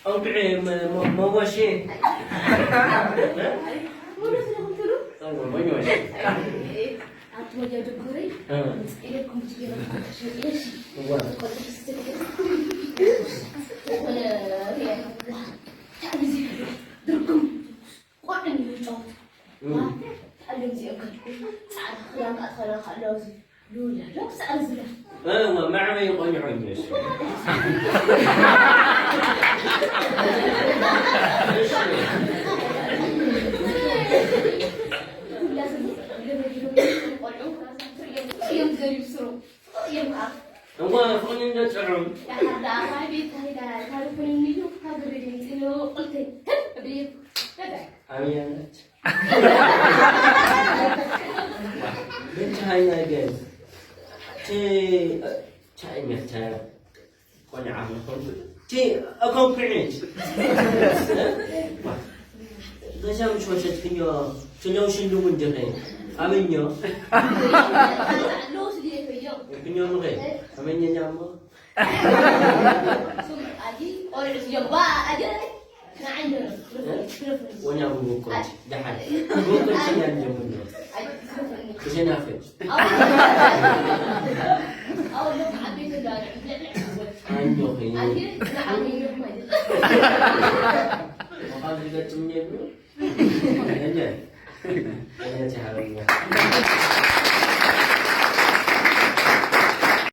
ኣውድዒ መ- መ- መወሼ። ወደ ስለምትሉ እወ፣ መወሼ። ኣቲ ወያ ጀጉረይ እ። ኢለኩም ትገበ ተሸጥሽ እወ። ቆጥሽ ስትልቅ ሆነ ሪያ ዋ ታግዚ ድርኩም ቆጥን ይጫወት እ። ታለም ዚኦም ከድኩ ጻዕዳ ክዳን ኣትኸላ ካለው ዚ ሉላ ዶ ጻዕዳ ዝለ እወ፣ ማዕበይ ቆንጆ እዩ እሱ። እሺ። እዋ ፍቕኒ እንደ ጥዑም። ኣበይ ኣለች? ብቻ ሃይና ገዝ። ቲ- ቻይና ተ- ቆልዓ ምኾንኩ። ቲ ኣኮንኩዒት። ገዛ ምሽ ወሸጥክኞ፣ ትለው ሽልሙ እንድኸ። ኣበኞ። ክንዮ ምኸ። ኣበኛ ኛሞ። ወኛ ብውቆች፣ ደሓን። ብውቆች እያንጀምር ነው። ክሸናፈች። ኣንጆኺ። መኻን ዝገጥም የብሉ። እኛ እኛ ቻሃረኛ።